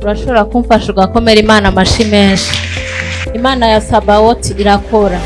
Urashobora kumfasha ugakomera Imana amashi menshi. Imana ya Sabawoti irakora.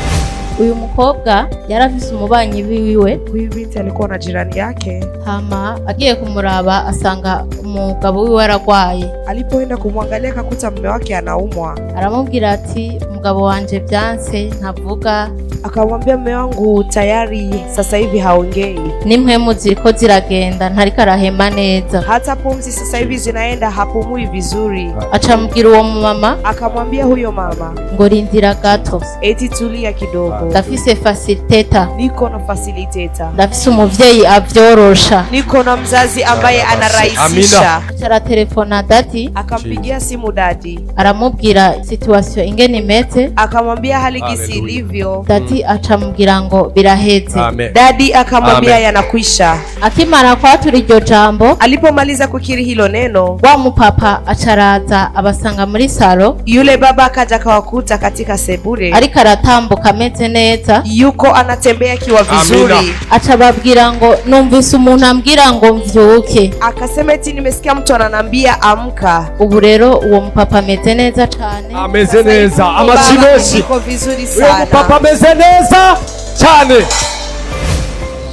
Uyu mukobwa yarafise umubanyi wiwe. Huyu binti alikuwa na jirani yake. Hama agiye kumuraba asanga umugabo wiwe aragwaye. Alipoenda kumwangalia akakuta mume wake anaumwa. Aramubwira ati umugabo wanje byanse ntavuga. Akamwambia, mume wangu tayari sasa hivi haongei, n'impwemu ziriko ziragenda, ntariko arahema neza. Hata pumzi sasa hivi zinaenda, hapumui vizuri. Aca amubwira uwo mumama Akamwambia huyo mama, ngo rindira gato, eti tulia kidogo, ndafise facilitator, niko na facilitator, ndafise umuvyeyi avyorosha. Niko na mzazi ambaye anarahisisha. Aca aratelefona daddy. Akampigia simu daddy, aramubwira situation ingene imeze. Akamwambia hali gisi Hallelujah. ilivyo. Daddy aca amubwira ngo biraheze. Amen. Daddy akamwambia Amen. yanakwisha. Akimara kwatura iryo jambo, Alipomaliza kukiri hilo neno, wa mupapa aca araza abasanga muri salon, yule baba akaja akawakuta katika sebure, ariko aratambuka ameze neza. Yuko anatembea akiwa vizuri. Amina. Aca ababwira ngo numvise umuntu ambwira ngo mvyuke. Akasema eti nimesikia mtu ananambia amka. Ubu rero uwo mupapa ameze neza cane. Ameze neza. Baba Amashi menshi. yuko vizuri Uyu sana. mupapa ameze neza cyane.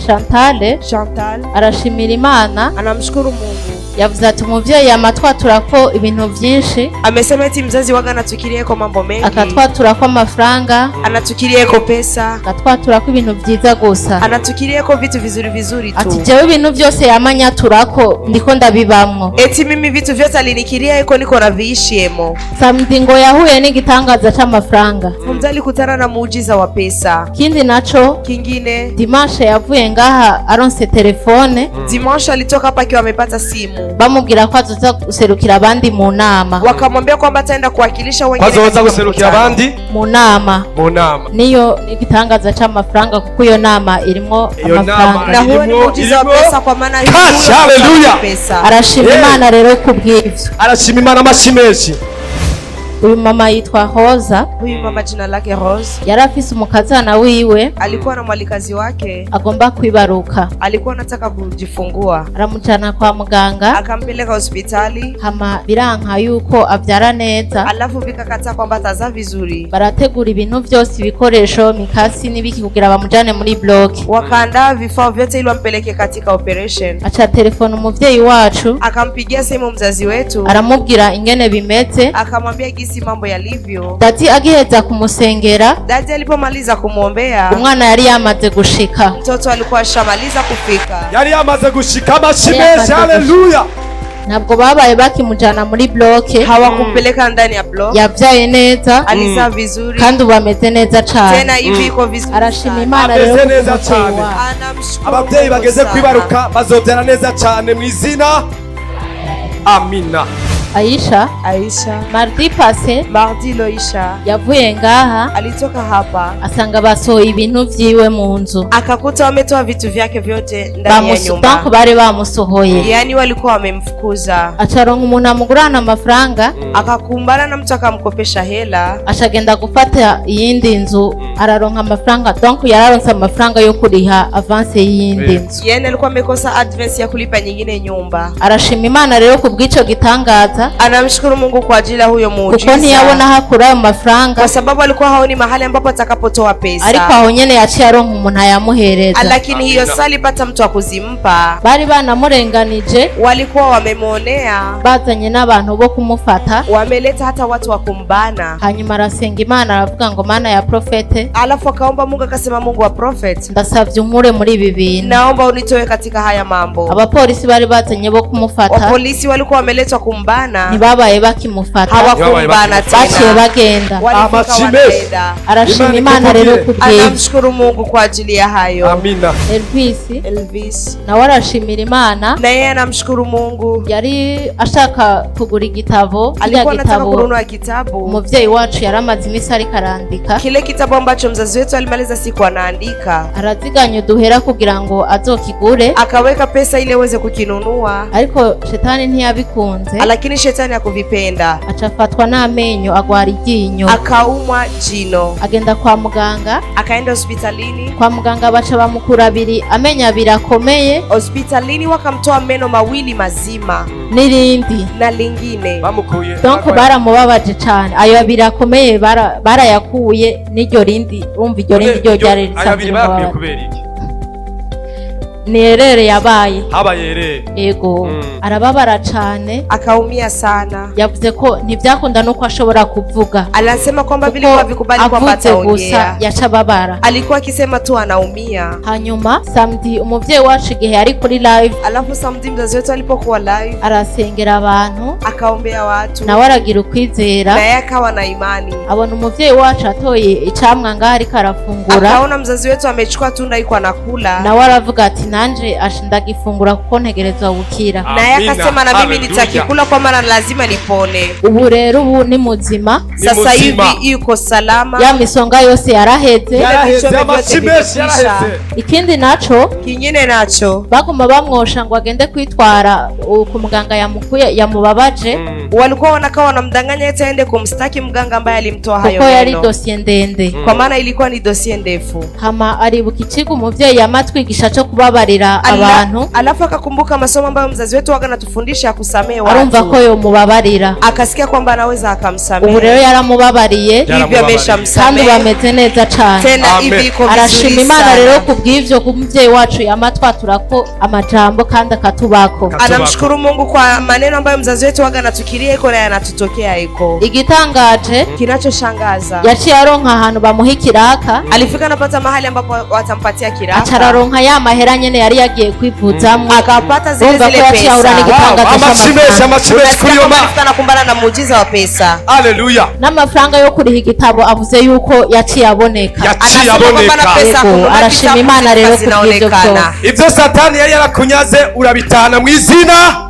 Chantale Chantal arashimira Imana. anamshukuru Mungu. Yavuze ati umuvyeyi yamatwaturako ibintu vyinshi. Amesema eti mzazi waga anatukirie mambo mengi, Akatwaturako amafaranga, anatukirie pesa, akatwaturako ibintu vyiza gusa. Anatukirie vitu vizuri vizuri Ati tu. jewe ibintu vyose yamanyaturako ndiko ndabibamwo. Eti mimi vitu vyote alinikiria iko niko naviishiemo. Samedi ngo yahuye n'igitangaza c'amafaranga. Mzee alikutana na muujiza wa pesa. Ikindi naco, Kingine, dimanche yavuye ngaha aronse telefone, dimanche alitoka hapa akiwa amepata simu, bamubwira ko azoza guserukira abandi mu nama. Wakamwambia kwamba ataenda kuwakilisha wengine Kwazoza katika guserukira mkutano. abandi mu nama. Mu nama. Niyo igitangaza c'amafaranga kuko iyo nama irimwo Iyo nama amafaranga. Na huo ni Ilimo- muujiza wa ilimo- pesa kwa maana Cash, huyo hallelujah. pesa. Arashima Yeah. Imana rero kubw'ivyo. Arashima Imana amashi menshi. Uyu mama yitwa Hoza. Huyu mama jina lake Rose. Yari afise umukazana wiwe Alikuwa na mwalikazi wake, agomba kwibaruka. Alikuwa anataka kujifungua, Aramujana kwa muganga, akampeleka hospitali, hama biranka yuko avyara neza. Alafu vikakataa kwamba atazaa vizuri. Barategura ibintu vyose, ibikoresho, mikasi n'ibiki kugira bamujane muri bloc. Wakaandaa vifaa vyote ili wampeleke katika operation. Aca telefona umuvyeyi wacu, Akampigia simu mzazi wetu, aramubwira ingene bimeze. Akamwambia gisi mambo yalivyo. Daddy agiheza kumusengera, Daddy alipomaliza kumwombea, umwana yari yamaze gushika. Mtoto alikuwa ashamaliza kufika. Yari yamaze gushika amashi Yari menshi. yamaze. Haleluya. Ntabwo babaye bakimujana muri bloc. Hawakumpeleka ndani ya block. Yavyaye neza, Alizaa vizuri, kandi ubu ameze neza cane. Tena hivi iko vizuri Arashima sana. Imana Ameze rero neza kubw'umuvyeyi cane. wacu. Anamshukuru Ababyeyi Mungu bageze sana. kwibaruka bazobyara neza cyane mu izina, amina. Aisha, Aisha, mardi passé, mardi Loisha yavuye ngaha alitoka hapa asanga basohoye ibintu vyiwe mu nzu. Akakuta wametoa vitu vyake vyote ndani ya Bamusu- donc nyumba, bari bamusohoye. yaani walikuwa wamemfukuza. Acaronka umuntu amugurana amafaranga, Akakumbana na mtu akamkopesha hela, acagenda gufata iyindi nzu, araronka amafaranga, donc yararonse amafaranga yo kuriha avance y'iyindi nzu. Yaani alikuwa amekosa advance ya kulipa nyingine nyumba. Arashima Imana rero ku bw'ico gitangaza, Anamshukuru Mungu kwa ajili ya huyo kuko muujiza, ntiyabona aho akura ayo mafaranga, kwa sababu alikuwa haoni mahali ambapo atakapotoa pesa, ariko aho nyene yaciye aronka umuntu ayamuhereza. Lakini hiyo Amina. saa alipata mtu wa kuzimpa. Bari banamurenganije, Walikuwa wamemwonea, bazanye n'abantu bo kumufata. Wameleta hata watu wa kumbana. Hanyuma arasenga Imana, aravuga ngo Mana ya prophète, Alafu akaomba Mungu akasema, Mungu wa prophet, ndasavye unkure muri ibi bintu. naomba unitoe katika haya mambo. Abapolisi bari bazanye bo kumufata Wapolisi walikuwa wameletwa kumbana, ntibabaye bakimufata, hawakumbana baciye tena, bagenda. walifika Amashimesi. wanaenda. Arashima Imana Imana rero ikuvugire. kubw'ibyo. Anamshukuru Mungu kwa ajili ya hayo. Amina. Elvis Elvis nawe arashimira Imana. na yeye anamshukuru Mungu. Yari ashaka kugura igitabo kirya Alikuwa anataka gitabo kununua kitabu, umuvyeyi wacu yaramaze iminsi ariko arandika. Kile kitabu ambacho mzazi wetu alimaliza siku anaandika, Araziganya uduhera kugira ngo azokigure, akaweka pesa ili aweze kukinunua, ariko shetani ntiyabikunze. Lakini lakini shetani hakuvipenda, Aca afatwa n'amenyo, agwara iryinyo. Akaumwa jino, Agenda kwa muganga. Akaenda hospitalini. Kwa muganga baca bamukura abiri, amenyo abiri akomeye. Hospitalini wakamtoa meno mawili mazima N'irindi. Na lingine. Bamukuye. Donc baramubabaje cane. Ayo abiri akomeye barayakuye n'iryo rindi, urumva iryo rindi ryo ryari Ayo risanzwe abiri bayakuye rimubabaje. kubera iki? Ni erreur yabaye. Habaye erreur. Ego. Arababara cane. Akaumia sana. Yavuze ko ntibyakunda nuko ashobora kuvuga. Anasema kwamba Kuko vilikuwa vikubali kwamba avuze gusa ataongea, yaca ababara. Alikuwa akisema tu anaumia. Hanyuma samedi umuvyeyi wacu igihe yari kuri live, Alafu samedi mzazi wetu alipokuwa live, arasengera abantu, akaombea watu, nawe aragira ukwizera. Naye akawa na imani. Abona umuvyeyi wacu atoye icamwa ngaho ariko arafungura, Akaona mzazi wetu amechukua tunda iko anakula, nawe aravuga ati nanje asha ndagifungura kuko ntegerezwa gukira. naye Amina. akasema na mimi Hallelujah. nitakikula kwa maana lazima nipone. Ubu rero ubu ni muzima. Ni Sasa muzima. hivi yuko salama. Ya misonga yose yaraheze. Yaraheze. Ibice Amashi vyote menshi vimekwisha. yaraheze. Ikindi naco, Kingine nacho, baguma bamwosha ngo agende kwitwara ku muganga yamukuye yamubabaje, walikuwa wanakaa wanamdanganya eti aende kumstaki mganga ambaye alimtoa hayo kuko yari meno, dosiye ndende. kwa maana ilikuwa ni dosie ndefu. Hama aribuka icigo umuvyeyi yamatwigisha co kubabarira abantu. Alafu akakumbuka masomo ambayo mzazi wetu waga anatufundisha ya kusamehe Arumva watu, ko yomubabarira. Akasikia kwamba anaweza Ubu rero akamsamehe. yaramubabariye, Hivyo kandi ubu ameshamsamehe ameze neza cane. tena, Amen. hivi iko Arashima vizuri Imana rero sana. ku bw'ivyo, ku muvyeyi wacu yamatwaturako amajambo kandi akatubako. Anamshukuru Mungu kwa maneno ambayo mzazi wetu waga anatukiria iko na yanatutokea iko. Igitangaje, Kinachoshangaza, yaciye aronka ahantu bamuha ikiraka. Alifika anapata mahali ambapo watampatia Aca kiraka, araronka ya mahera nyene yari yagiye kwivuzamwo. Akapata zile Urumva ko zile yaciye ahura pesa. n'igitangaza Wow, amashi menshi, c'amafaranga. amashi menshi kuri Unasikia iyo kwamba ma. alifika anakumbana na muujiza wa pesa. Haleluya. N'amafaranga yo kuriha igitabo avuze yuko yaciye aboneka. Yaciye Anasema kwamba na aboneka. pesa Yego, kununua arashima kitabu Imana rero zilikuwa kubw'ivyo zinaonekana. vyose. Ibyo Satani yari yarakunyaze urabitahana mu izina.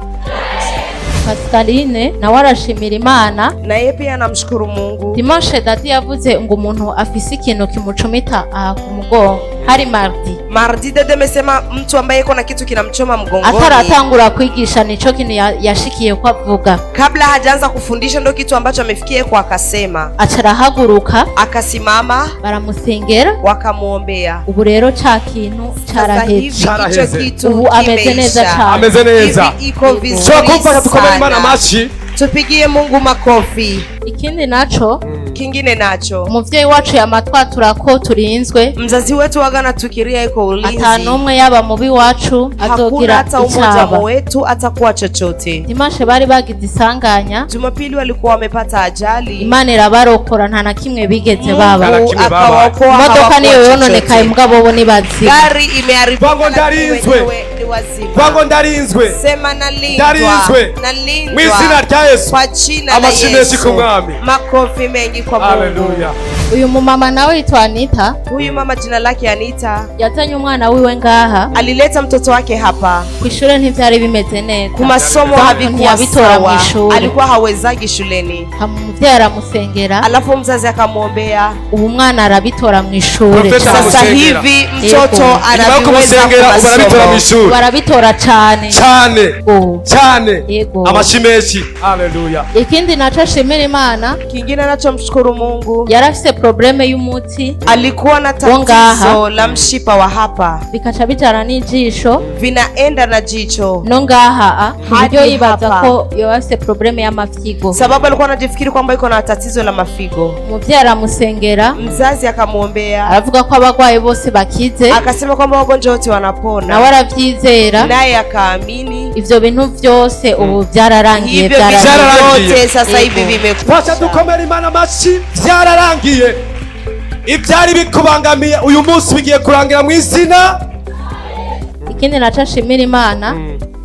Pascaline nawe arashimira Imana. Na yeye pia anamshukuru Mungu. Dimanche daddy yavuze ngo umuntu afise ikintu kimucumita aha ku mugongo, hari mardi. Mardi dede amesema mtu ambaye iko na kitu kinamchoma mgongoni, Ataratangura kwigisha nico kintu yashikiye ko avuga. Kabla hajaanza kufundisha ndo kitu ambacho amefikia kwa akasema. Aca arahaguruka. Akasimama, Baramusengera. Wakamwombea. Ubu rero ca kintu Sasa caraheze. hivi hicho Charaheze. kitu Ubu ameze neza kimeisha. cane. Ameze neza. Hivi iko vizuri So kumfasha tukomere Imana sana. amashi. Tupigie Mungu makofi. Ikindi naco, Kingine nacho, umuvyeyi wacu yamatwatura ko turinzwe. Mzazi wetu waga anatukiria iko ulinzi, Ata n'umwe yaba mubi wacu hakuna azogira hata umoja icaba. wetu atakuwa chochote. Dimanche bari bagize isanganya. Jumapili walikuwa wamepata ajali, Imana irabarokora, nta na kimwe bigeze baba. Nta na Mungu kimwe babaye. akawaokoa, Imodoka hawakuwa niyo yononekaye, chochote. mugabo bo ni bazima. Gari imeharibika, Kwangu lakini ndarinzwe. wenyewe ni wazima. Kwangu ndarinzwe. Sema nalindwa, Ndarinzwe. nalindwa Mu izina rya Yesu. kwa jina la Amashi menshi Yesu. ku Mwami. Makofi mengi kwa Mungu. Haleluya. Uyu mumama nawe yitwa Anita. Huyu mama jina lake Anita, Yazanye umwana wiwe ngaha. Alileta mtoto wake hapa. Kw'ishure ntivyari bimeze neza. Ku masomo Ntiyabitora havikuwa sawa, mw'ishuri. Alikuwa hawezagi shuleni. Hama umuvyeyi aramusengera. Alafu mzazi akamwombea. Ubu umwana arabitora mw'ishure. Profesa Sasa Aramusengera. hivi mtoto Yego. Nyuma yo anaviweza kumusengera kwa ubu arabitora mu masomo. ishuri. Barabitora cane. Cyane. Yego. Cyane. Yego. Amashi menshi. Haleluya. Ikindi naco ashimira Imana, Kingine anachomshukuru Mungu, yarafise problème y'umuti. Alikuwa na Wo ngaha. tatizo la mshipa wa hapa, Bikaca bijana n'ijisho vinaenda na jicho, no ngaha a ku Hadi buryo yibaza hapa. ko yoba afise problème y'amafyigo. Sababu alikuwa anajifikiri kwamba iko na tatizo la mafigo. Umuvyeyi aramusengera. Mzazi akamwombea, Aravuga ko abagwayi bose bakize. Akasema kwamba wagonjwa wote Nawe wanapona, aravyizera. Naye akaamini. Ivyo bintu vyose ubu vyararangiye. Hivyo vitu Vyararangiye. Vyararangiye. vyote sasa hivi Yego. Fasha vimekwisha. dukomere Imana amashi byararangiye. Ibyari bikubangamiye uyu munsi bigiye kurangira mu izina. Ikindi naco ashimira Imana,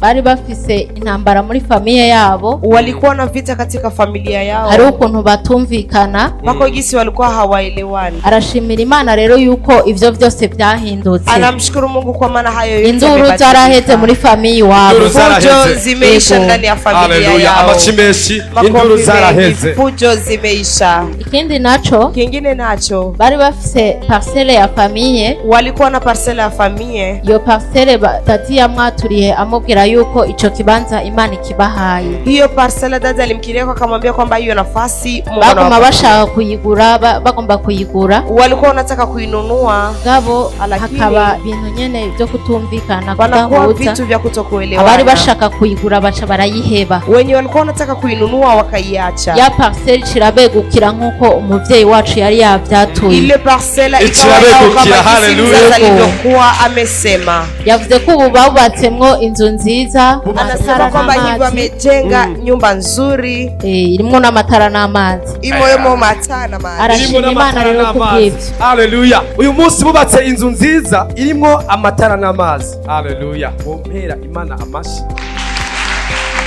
bari bafise intambara muri famille yabo. Walikuwa na vita katika familia yao, Hariho ukuntu batumvikana. Mpaka gisi walikuwa hawaelewani. Arashimira Imana rero yuko ivyo vyose vyahindutse. Anamshukuru Mungu kwa maana hayo yote Induru yamebadilika. zaraheze muri famille iwabo. Induru zaraheze. Fujo zimeisha Yego. ndani ya familia Haleluya. yao. Amashi menshi. Induru Makofi mengi, zaraheze. fujo zimeisha. Ikindi naco, Kingine nacho, bari bafise parcelle ya famille. Walikuwa na parcela ya familia. Iyo parcelle daddy yamwaturiye amubwira yuko ico kibanza Imana ikibahaye. Hiyo parcela dada alimkiria akamwambia kwamba hiyo nafasi Mungu Baguma anawapatia. bashaka kuyigura, bagomba kuyigura, Walikuwa wanataka kuinunua, gabo Lakini- hakaba ibintu nyene vyo kutumvikana, wanakuwa kudahuza. vitu vya Abari kutokuelewana. bashaka kuyigura baca barayiheba. Wenye walikuwa wanataka kuinunua wakaiacha. Ya parcelle cirabegukira nk'uko umuvyeyi wacu yari yavyatuye. Ile parcela ikawa yao Ikirabegukira, kama jinsi haleluya. mzazi alivyokuwa amesema. Yavuze ko ubu bubatsemwo inzu nziza, Anasema amatara kwamba hivi n'amazi. wamejenga nyumba nzuri, Irimwo n'amatara n'amazi. imoyomo mataa na maji. Arashima Irimo Imana n'amatara rero n'amazi. kubw'ivyo. Haleluya. Uyu munsi bubatse inzu nziza irimwo amatara n'amazi. Haleluya. Wompera Imana amashi.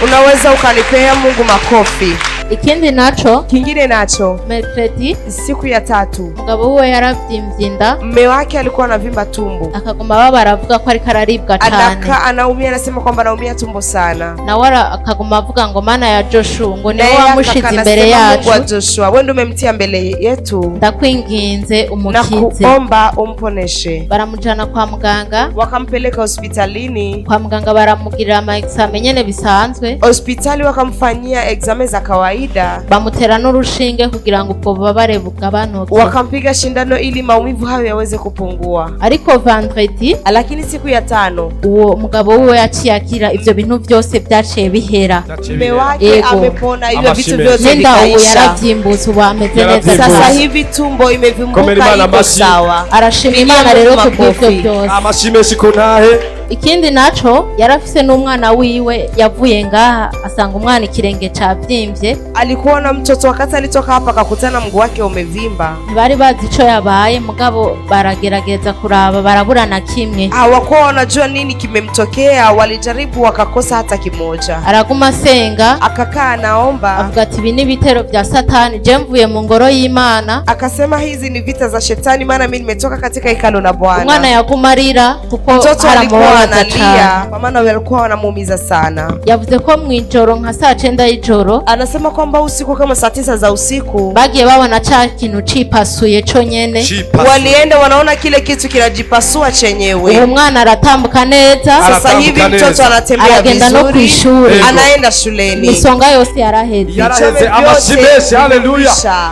Unaweza ukanipea Mungu makofi. Ikindi naco, Kingine nacho, mercredi, siku ya tatu umugabo wiwe yaravyimbye inda, mme wake alikuwa anavimba tumbo, akaguma babara avuga ko ariko araribwa cane. anaka anaumia, anasema kwamba anaumia tumbo sana. Nawe akaguma avuga ngo Mana ya Joshua, ngo niwe Naye wamushize akaka imbere anasema, Mungu wa yacu, Joshua, wewe ndio umemtia mbele yetu, ndakwinginze na umukize. kuomba umponeshe. Baramujana kwa muganga. Wakampeleka hospitalini. Kwa muganga baramugirira ama examen nyene bisanzwe. Hospitali wakamfanyia exame za kawaida, Bamutera n'urushinge kugira ngo ubwo bubabare bugabanuke. Wakampiga shindano ili maumivu hayo yaweze kupungua. Ariko vendredi, Lakini siku ya tano uwo mugabo wiwe yaciye akira, ivyo bintu vyose vyaciye bihera. mme wake Ego. amepona, hivyo vitu Amashime. vyote N'inda ubu vikaisha. yaravyimbutse, ubu ameze neza Yaravyimbutse. Sasa rwose. hivi tumbo imevimbuka, Komera Imana iko amashyi. sawa. Arashima Pigia Imana rero Mungu kubw'ivyo makofi. byose. Amashi menshi ku ntahe. Ikindi naco, yarafise n'umwana wiwe yavuye ngaha asanga umwana ikirenge cavyimbye. Alikuwa na mtoto, wakati alitoka hapa akakutana mguu wake umevimba. Ntibari bazi ico yabaye, mugabo baragerageza kuraba barabura na kimwe. Hawakuwa wanajua nini kimemtokea, walijaribu wakakosa hata kimoja. Araguma asenga, Akakaa anaomba, avuga ati ibi ni ibitero vya Satani, je mvuye mu ngoro y'Imana. Akasema hizi ni vita za shetani, maana mimi nimetoka katika hekalu la Umwana Bwana. yaguma arira kuko Mtoto alikuwa haramubabaza cane. analia, kwa maana walikuwa wanamuumiza sana. Yavuze ko mw'ijoro nka saa cenda y'ijoro, Anasema kwamba usiku kama saa 9 za usiku bagiye babona ca kintu cipasuye conyene. Walienda wanaona kile kitu kinajipasua chenyewe. Uwo mwana aratambuka neza. Sasa hivi Anatamka mtoto neza. anatembea Aragenda no vizuri, kw'ishure. Ego. Anaenda shuleni. Imisonga yose yaraheze. Yaraheze. Vichome Amashi vyote menshi, haleluya. vimekwisha.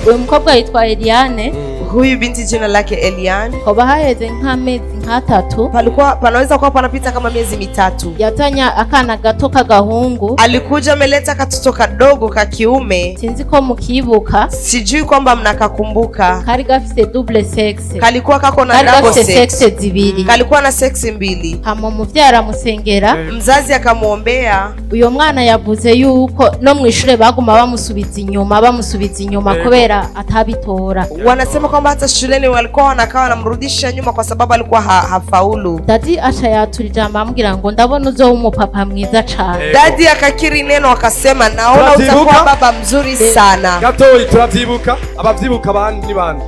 Uyu mukobwa yitwa Eliane. Huyu binti jina lake Elian. Hoba haheze nk'amezi nk'atatu, Palikuwa panaweza kuwa panapita kama miezi 3. yazanye akana gato k'agahungu. Alikuja ameleta katoto kadogo ka kiume. Sinzi ko mukibuka. Sijui kwamba mnakakumbuka. Kari gafise double sexe. Kalikuwa kako na Kari double gafise sex. sexe zibiri. Kalikuwa na seksi mbili. Hama umuvyeyi aramusengera. Mzazi akamwombea. Uyo mwana yavuze yuko no mw'ishure baguma bamusubiza inyuma, bamusubiza inyuma, kubera atabitora. Wanasema kwamba hata shuleni walikuwa wanakaa wanamrudisha nyuma kwa sababu alikuwa hafaulu. Daddy aca yatura ijambo amubwira ngo ndabona uzoba umupapa mwiza cane. Ego. Daddy akakiri neno akasema, naona Tunavyibuka? utakuwa baba mzuri sana. Gatoyi turavyibuka. Abavyibuka bandi ni bande?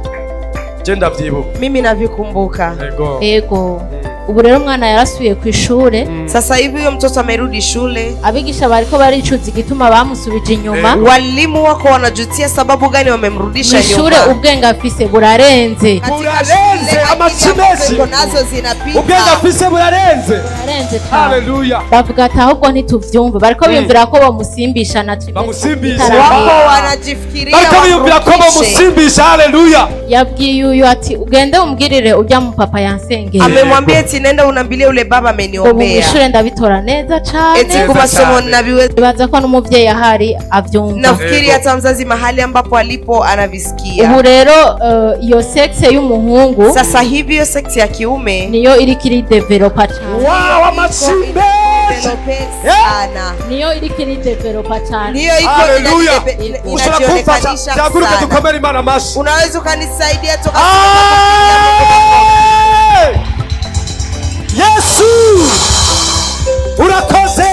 Je ndavyibuka. Mimi navikumbuka. Ego. Ego, ubu rero umwana yarasubiye ku ishure. Sasa hivi huyo mtoto amerudi shule. Abigisha bariko baricuza igituma bamusubije inyuma. Walimu wako wanajutia sababu gani wamemrudisha Mw'ishure nyuma. ubwenge afise burarenze. Katika Burarenze, shule, akili amashi ambazo menshi. iko nazo zinapita. Ubwenge afise burarenze. Burarenze cane. Haleluya. Bavuga ati ahubwo ntituvyumva, bariko biyumvira ko bamusimbisha na trimestre Bamusimbisha. Wako wanajifikiria Bariko biyumvira ko wamrudishe. bamusimbisha. Haleluya. Yabwiye uyu ati ugende umbwirire ujya mu papa yansengera. Amemwambia eti nenda unambilie ule baba Ubu ameniombea. mw'ishure ndabitora neza Eti cane. kwa masomo Neza naviweza. Bibaza ko n'umuvyeyi ahari avyumva. Nafikiri Ego. hata mzazi mahali ambapo alipo anavisikia. Ubu rero iyo sexe y'umuhungu Sasa hivi hiyo seksi ya kiume niyo iriko iridevelopa cane. Wow, amashi menshi. develope sana. Niyo iriko iridevelopa cane. Niyo iko Haleluya. Ushobora kumfasha inajionekanisha byaguruke sana. dukomere Imana amashi. Unaweza ukanisaidia toka Amen! Yesu urakoze.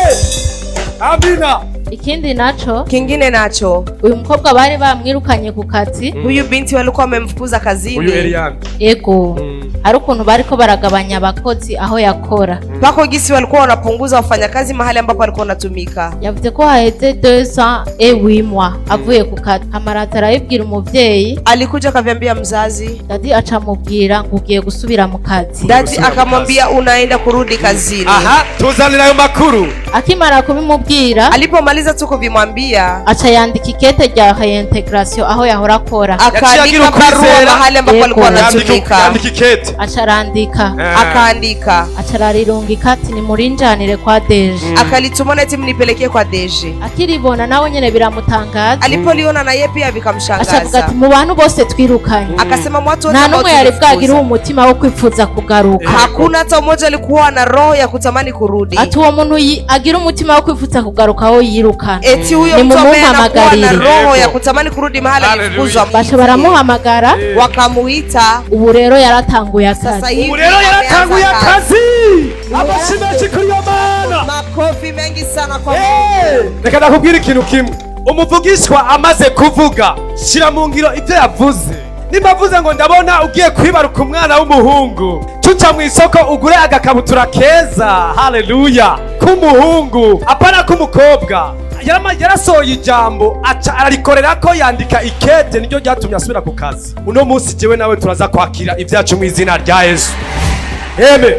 Amina. Ikindi naco, Kingine nacho, uyu mukobwa bari bamwirukanye ku kazi. Huyu binti walikuwa wamemfukuza kazini. Uyu Eliane. Ego, hari ukuntu bariko baragabanya abakozi aho yakora. Pako gisi walikuwa wanapunguza wafanyakazi mahali ambapo alikuwa anatumika. Yavuze ko haheze 2 ans et 8 mois avuye ku kazi, amaraza arabibwira umuvyeyi. Alikuja akavyambia mzazi. Daddy acamubwira ngo ugiye gusubira mu kazi. Daddy Gusubira mu akamwambia unaenda kurudi kazini. Aha, tuzanira ayo makuru. Akimara kubimubwira, Alipomaliza tu kuvimwambia, aca yandika ikete rya réintégration aho yahora akora. Yaciye agira akaandika barua ukwizera. mahali ambapo Yego. alikuwa anatumika. Yandika ikete. Aca arandika, Akaandika, aca ararirungika ati nimurinjanire kwa DG. Akalitumana eti mnipelekee kwa DG. Akiribona nawe nyene biramutangaza. Alipoliona na yeye pia Aca avuga vikamshangaza. ati mu bantu bose twirukanye, Akasema watu wote nta ambao n'umwe yari bwagire tulifukuza, uwo mutima wo kwifuza kugaruka. Hakuna hata mmoja alikuwa na roho ya kutamani kurudi. Ati uwo muntu agira umutima wo kwifuza kugaruka aho yirukana, Eti huyo mtu ambaye anakuwa na nimumuhamagarire. roho ya kutamani kurudi mahali Hallelujah. alifukuzwa, Baca baramuhamagara. Wakamuita. Ubu rero yaratanguye Sasa akazi. hivi Ubu rero yaratanguye ameanza kazi. akazi. Amashyi menshi kuri iyo Mana. Makofi mengi sana kwa Mungu. Hey! Reka ndakubwira ikintu kimwe: umuvugishwa amaze kuvuga, shira mu ngiro ibyo yavuze. Nimba avuze ngo ndabona ugiye kwibaruka umwana w'umuhungu, tuca mu isoko ugure agakabutura keza, haleluya, k'umuhungu, apana k'umukobwa. Yarasohoye ijambo, aca ararikorera ko yandika ikete, niryo ryatumye asubira ku kazi. Uno munsi jewe nawe turaza kwakira ibyacu mu izina rya Yesu. Amen.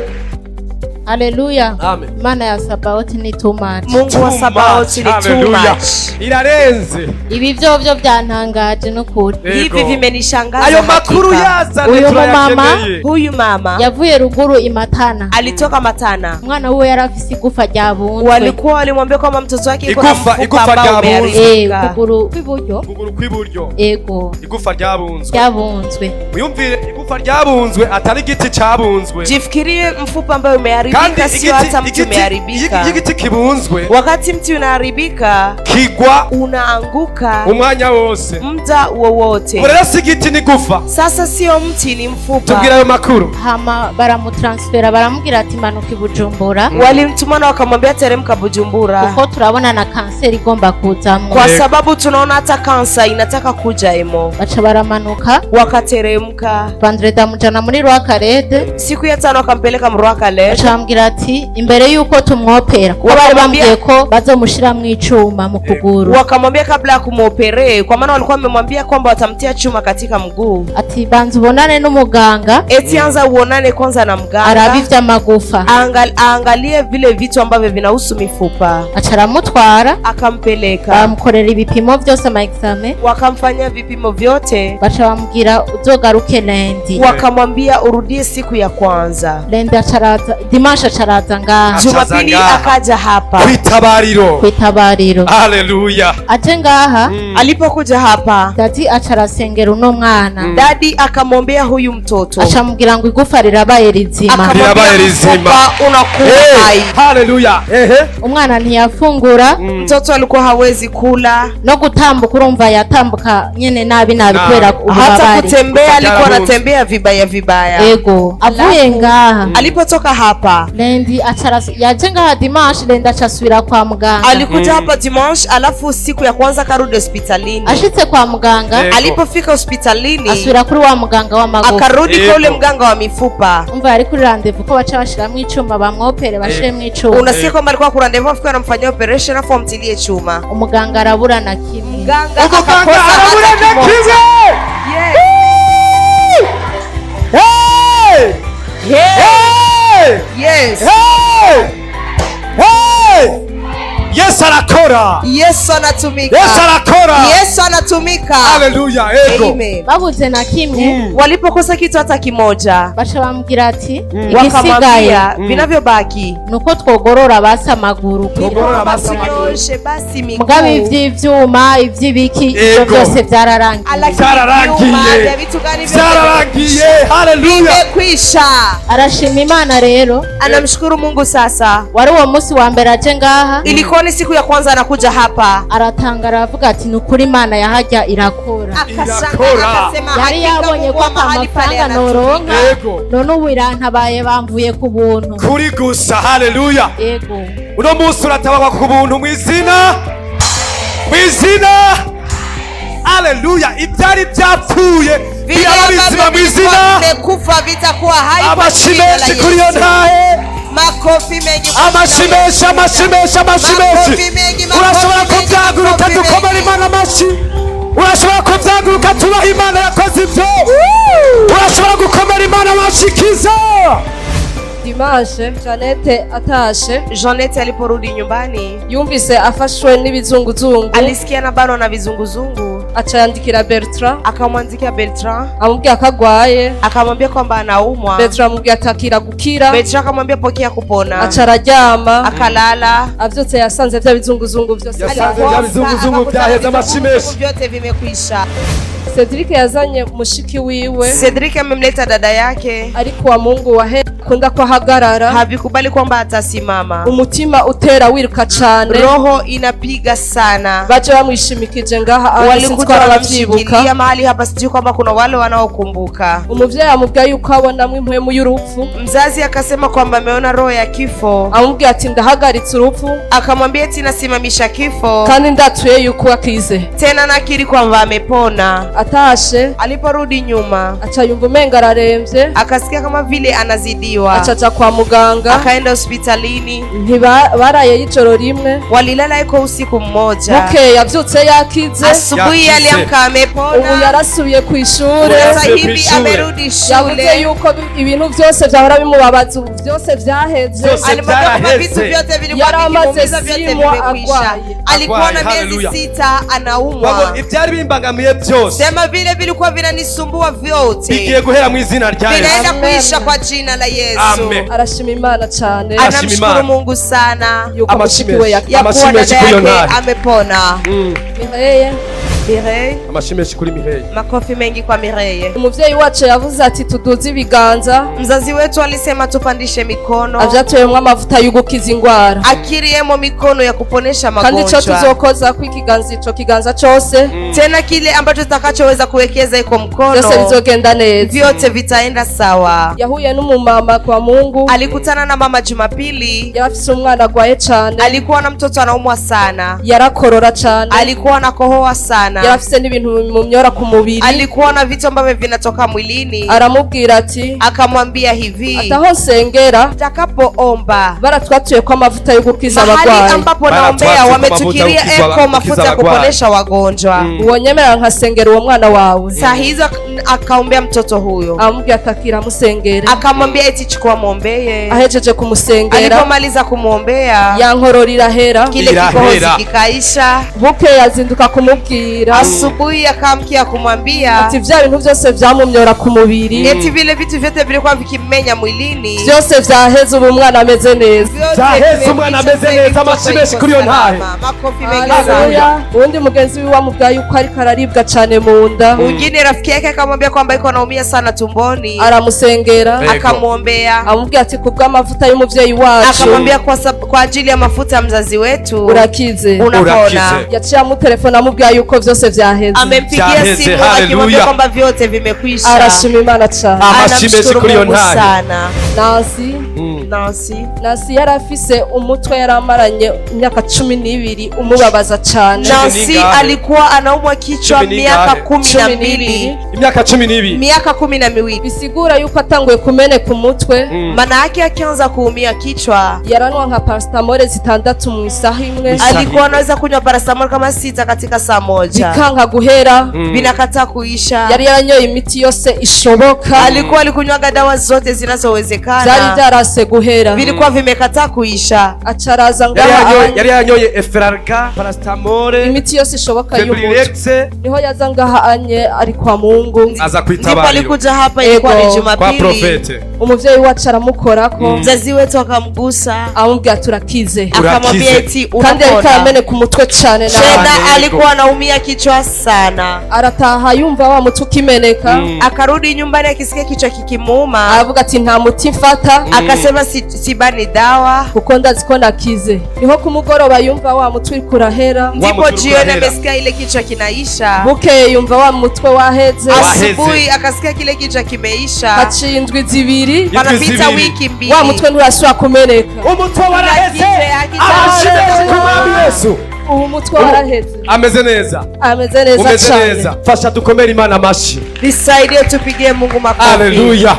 Haleluya. Amen. Imana ya Sabaoti ni too much. Mungu wa Too Sabaoti much. ni too Hallelujah. much. Irarenze. Ibi vyovyo byantangaje n'ukuri. Yego. Hivi vimenishangaza Ayo makuru hakika. yazane, Uyu mumama turayakeneye. Huyu mama yavuye ruguru imatana. Alitoka Matana. Umwana wiwe yari afise igufa ryabunzwe. Walikuwa walimwambia kwamba mtoto wake yuko na Igufa- mfupa igufa ambao ryabunzwe. umeharibika. Ukuguru kw'iburyo. Ukuguru kw'iburyo. Ego. Igufa ryabunzwe. Ryabunzwe. Mwiyumvire igufa ryabunzwe, atari igiti cabunzwe. Jifikirie mfupa ambayo Kandi umeharibika, sio hata mti umeharibika. iyo igiti kibunzwe, Wakati mti unaharibika, kigwa unaanguka umwanya wose. muda wowote. Ubu rero si igiti, ni gufa. Sasa sio mti, ni mfupa. Tubwire ayo makuru. Hama baramutransfera, baramubwira ati manuka i Bujumbura, Walimtumana wakamwambia teremka Bujumbura, kuko turabona na kanseri igomba kuzamwo. kwa Yego. sababu tunaona hata kansa inataka kuja imo. Baca baramanuka. Wakateremka. Vendredi amujana muri Rwakarede. Siku ya tano akampeleka Mrwakale. Baca bambwira ati imbere y'uko tumwopera, kuko bari bambwiye ko bazomushiramwo icuma mu kuguru, Wakamwambia kabla ya kumuoperee, kwa maana walikuwa wamemwambia kwamba watamtia chuma katika mguu, ati banza ubonane n'umuganga, eti anza uonane kwanza na mganga, arabe ivy'amagufa. Aangalie vile vitu ambavyo vinahusu mifupa. Aca aramutwara. Akampeleka, Bamukorera ibipimo vyose, ama examen. Wakamfanyia vipimo vyote, Baca bamubwira uzogaruke lundi. Wakamwambia urudie siku ya kwanza. Lundi aca araza, dimanche aca araza ngaha. Aca aza Jumapili ngaha. akaja hapa. Kwitabariro. Kwitabariro. Haleluya. Aje ngaha, Alipokuja hapa, daddy aca arasengera uno mwana. Daddy akamwombea huyu mtoto, Aca amubwira ngo igufa rirabaye rizima. akamwambia Lirabaye rizima. mfupa unakuwa hai. Haleluya, ehe. Umwana ntiyafungura. Mtoto alikuwa hawezi kula, No gutambuka, urumva yatambuka nyene nabi nabi Nabi. kubera hata ububabare. kutembea alikuwa Kutajara. anatembea vibaya vibaya. Ego, avuye ngaha Alipotoka hapa, lundi aca yaje ngaha dimanche, lundi aca asubira kwa muganga. Alikuja hapa dimanche, alafu siku ya kwanza karudi hospitalini. Ashitse kwa muganga, Yego. Alipofika hospitalini, asubira kuri wa muganga w'amagufa. Akarudi kwa Yego. ule mganga wa mifupa. Umva yari kuri rendez-vous ko baca bashiramwo icuma, bamwopere, bashiremwo icuma. Unasikia kwamba alikuwa kuna rendez-vous, afike anamfanyia operation afu amtilie chuma. Umuganga arabura na kimwe. Mganga Umuganga akakosa arabura hata na kimoja. kimwe. Yes. Hey! Hey. Hey! Yes. Hey! Hey! Yesu arakora. Yesu anatumika. Yesu arakora. Yesu anatumika. Haleluya, ego. Amen. Babuze na kimwe, Walipokosa kitu hata kimoja, baca bamubwira ati igisigaye wakamwambia vinavyobaki nuko twogorora basi amaguru. Tugorora basi amaguru. tunyoshe basi miguu. Mugabo ivy'ivyuma, ivy'ibiki, ivyo Ego. byose vyararangiye. Lakini Vyararangiye. vyuma vya vitu gani vyote Byararangiye, haleluya. vimekwisha. Arashima Imana rero. Anamshukuru Mungu sasa. Wari uwo munsi wa mbere aje ngaha. Ilikuwa ni siku ya kwanza anakuja hapa, Aratanga, aravuga ati ni ukuri Imana yahajya irakora. akashangaa, Inakora. akasema Yari hakika yabonye Mungu ko wa ata mahali pale mafaranga anatumika. noronka, Yego. none ubu irantabaye, bamvuye ku buntu. Kuri gusa, haleluya. Yego. Uno munsi uratabagwa ku buntu mu izina, mu izina, haleluya. Ibyari byapfuye Vile biraba ambavyo bizima mu vilikuwa izina. vimekufa vitakuwa hai kwa Amashyi jina la menshi kuri iyo Yesu. ntahe. Makofi mengi kwa Amashi jina la menshi, Yesu. amashi menshi, amashi menshi. Makofi mengi, makofi Urashobora mengi, kubyaguruka, makofi dukomere mengi. Imana amashi. Urashobora kubyaguruka, tubaha Imana yakoze ibyo. Urashobora gukomera Imana amashi ikiza. Dimanche Jeannette atashe, Jeanette aliporudi nyumbani yumvise afashwe n'ibizunguzungu, alisikia anabanwa na vizunguzungu, aca yandikira Bertrand, akamwandikia Bertrand amubwira ko agwaye. Akamwambia kwamba anaumwa. Bertrand amubwira ati akira gukira. Bertrand akamwambia pokea kupona. Aca araryama. Akalala. Avyutse yasanze vya bizunguzungu vyose. Yasanze vya bizunguzungu Akakuta byaheze, amashi menshi. vizunguzungu vyote vimekwisha. Cedric yazanye mushiki wiwe, Cedric amemleta dada yake, ariko wa Mungu wahe akunda ko ahagarara, havikubali kwamba atasimama, umutima utera wiruka cane. Roho inapiga sana. Baje bamwishimikije ngaha ahandi, sinzi ko Walikuja arabavyibuka. wanamshikilia mahali hapa, sijui kwamba kuna wale wanaokumbuka. Umuvyeyi amubwira yuko abonamwo impwemu y'urupfu. Mzazi akasema kwamba ameona roho ya kifo, Amubwira ati ndahagaritse urupfu, akamwambia eti nasimamisha kifo, kandi ndatuye yuko akize. Tena nakiri kwamba amepona. Atashe, Aliporudi nyuma aca yumva umenga araremvye, akasikia kama vile anazidiwa, aca aja kwa muganga. Akaenda hospitalini. Ntiba baraye ijoro rimwe. Walilala iko usiku mmoja. Bukeye yavyutse yakize. Asubuhi Yakize. aliamka amepona. Ubu yarasubiye ku ishure. Sasa Yarasubiye hivi kw'ishure. amerudi Yavuze shule. yuko ibintu vyose vyahora bimubabaza ubu vyose vyaheze. Vyose Alimwambia kwamba byaraheze. vitu vyote vilikuwa Yari amaze vikimuumiza vyote simwa vimekwisha. agwaye. Alikuwa na Agwaye, miezi haleluya. 6 Wabo anaumwa. ibyari bimbangamiye byose Sema vile vilikuwa vinanisumbua vyote bigiye guhera mu izina rya Yesu. vinaenda Amen. kuisha kwa jina la Yesu. Amen. Arashima Imana cane Arashima Anamshukuru Imana. Mungu sana yuko Amashi mushiki we menshi. yakize. ya Amashi kuwa menshi dada kuri iyo yake ntare. amepona. Mireye. Mireille, Amashi menshi kuri Mireille. makofi mengi kwa Mireille. Umuvyeyi wacu yavuze ati tuduze ibiganza, Mzazi wetu alisema tupandishe mikono, avyatuyemwo amavuta y'ugukiza ingwara, akiriemo mikono ya kuponesha kandi ico magonjwa, tuzokoza ko ikiganza, ico kiganza cose, tena kile ambacho tutakachoweza kuwekeza iko mkono vyose bizogenda neza. vyote vitaenda sawa. Yahuye n'umumama kwa Mungu, Alikutana na mama Jumapili, yari afise umwana agwaye cane, alikuwa na mtoto anaumwa sana, yarakorora cane, alikuwa anakohoa sana, yari afise n'ibintu bimumyora ku mubiri. Alikuwa na vitu ambavyo vinatoka mwilini. Aramubwira ati Akamwambia hivi, ati aho nsengera takapoomba baratwatuye ko amavuta yo gukiza mahali abagwayi, ambapo naombea Baratwatuye wametukiria mafuta ya eko mafuta ya kukiza kuponesha wagonjwa. Uwo nyemerera nkasengera uwo mwana wawe. Saa hizo akaombea mtoto huyo, Amubwira ati akira amusengere. Akamwambia eti chukua mwombeye. Ahejeje kumusengera, Alipomaliza kumwombea yankorora irahera. kile Irahera. kikohozi kikaisha. Bukeye azinduka kumubwira Asubuhi akaamkia kumwambia ati vya bintu byose vyamumyora ku mubiri, eti vile vitu vyote vilikuwa vikimenya mwilini byose vyaheze, ubu umwana ameze neza. vyote Vyaheze, umwana vimekwisha, ameze sasa hivi neza, mtoto amashi menshi yuko kuri iyo ntahe. salama. Makofi mengi sana. Haleluya. Uwundi mugenzi wiwe amubwira yuko ariko araribwa cane mu nda, Mwingine rafiki yake akamwambia kwamba iko anaumia sana tumboni, aramusengera, Ego. akamwombea, amubwira ati kubw'amavuta y'umuvyeyi wacu akamwambia kwa ajili ya mafuta ya mzazi wetu urakize. unapona. Urakize. Yaciye amutelefona amubwira yuko vyose vyaheze. Amempigia Vyaheze, simu haleluya. akimwambia kwamba vyote vimekwisha. Arashima Imana cane. Amashi menshi Anamshukuru kuri iyo Mungu ntahe. sana. Nancy, Nancy, Nancy yari afise umutwe yari amaranye imyaka 12 umubabaza cane. Nancy Ningahe? alikuwa anaumwa kichwa 12. miaka kumi na Cumi mbili n'ibiri. Imyaka 12. Miaka 12. Bisigura yuko atanguye kumeneka umutwe, Maana yake akianza kuumia kichwa yaranwa nka paracetamol 6 mu isaha imwe, Isaha alikuwa anaweza kunywa paracetamol kama 6 katika saa moja, bikanka guhera. Vinakataa kuisha. Yari yaranyoye imiti yose ishoboka, Alikuwa alikunywaga dawa zote vyari zinazowezekana, vyarase guhera. Vilikuwa vimekataa kuisha. Aca araza Yari ngaha yari yanyoye Efferalgan, paracetamol, imiti yose ishoboka y'umutwe. Febrilex, Niho yaza ngaha anye ari kwa Mungu. Aza Ndipo kwitabariro alikuja hapa, ilikuwa ni Ego. kwa Jumapili. profete. Umuvyeyi wacu aramukorako, Mzazi wetu akamgusa, amubwira turakize, akamwambia Urakize. eti kandi yariko unapona. arameneka umutwe cane nawe. Tena Yego. alikuwa anaumia kichwa sana, Arataha yumva wa mutwe ukimeneka, akarudi nyumbani akisikia kichwa kikimuuma, aravuga ati nta muti mfata, akasema sibani dawa. Kuko ndazi ko nakize. Niho ku mugoroba yumva wa mutwe uriko urahera. Wa Ndipo mutwe jioni urahera. amesikia ile kichwa kinaisha. Bukeye yumva wa mutwe waheze. Waheze. Asubuhi akasikia kile kichwa kimeisha. Haciye indwi 2, Indwi Panapita 2. wiki 2. wa mutwe nturasubira kumeneka. Umutwe waraheze. Akize, Amashi menshi ku mwami Yesu. Ubu umutwe waraheze. Ameze neza. Ameze neza Umeze cane. neza. Fasha dukomere Imana amashi. Nisaidie tupigie Mungu makofi. Haleluya.